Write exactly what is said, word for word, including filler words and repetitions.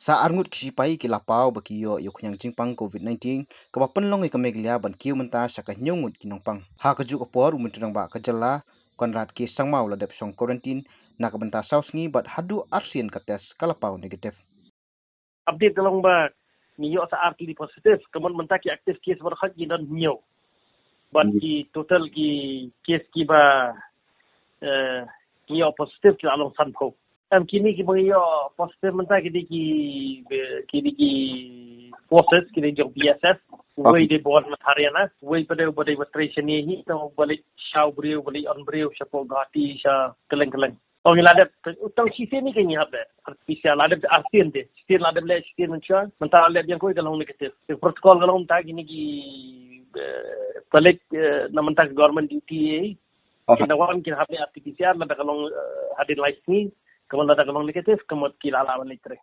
Sa arngut ki shipai ki la paw ba ki ïoh ïa u khñiang jingpang covid nineteen, kaba pynlong ïa ka Meghalaya ban kiew mynta sha ka hynñiew ngut ki nongpang. Ha kajuh ka por, u Myntri Rangbah ka jylla, Conrad K Sangma, u la dep shong quarantine na ka bynta saw sngi bad haduh arsien ka test ka la paw negative. Update ka long ba ngi ïoh sa ar tylli positive, ka mut mynta ki active case baroh ki don hynñiew. Bad ki total ki case kiba, eh, ngi ïoh positive ki la long sanphew. Em, kine kiba ngi ïoh positive mynta ki dei ki, ki dei ki forces, ki dei jong B S F, uwei dei ba wan na Haryana, uwei pat dei uba dei ba trei shane hi, to ba leit sha u briew, ba leit on briew shapoh Guwahati, sha kylleng kylleng. Ong la dep, tang shisien hi ka ngi hap leh, R T P C R la dep arsien te, shisien la dep leh, shisien mynshuwa, mynta la dep ïa kawei ka long negative. Te protocol ka long mynta kine ki, eh, ba leit, eh, na mynta ka government duty, eh, kin da wan kin hap leh R T P C R, lada ka long, eh, hadien lai sngi, ka mut lada ka long negative, ka mut ki la lah ban leit trei.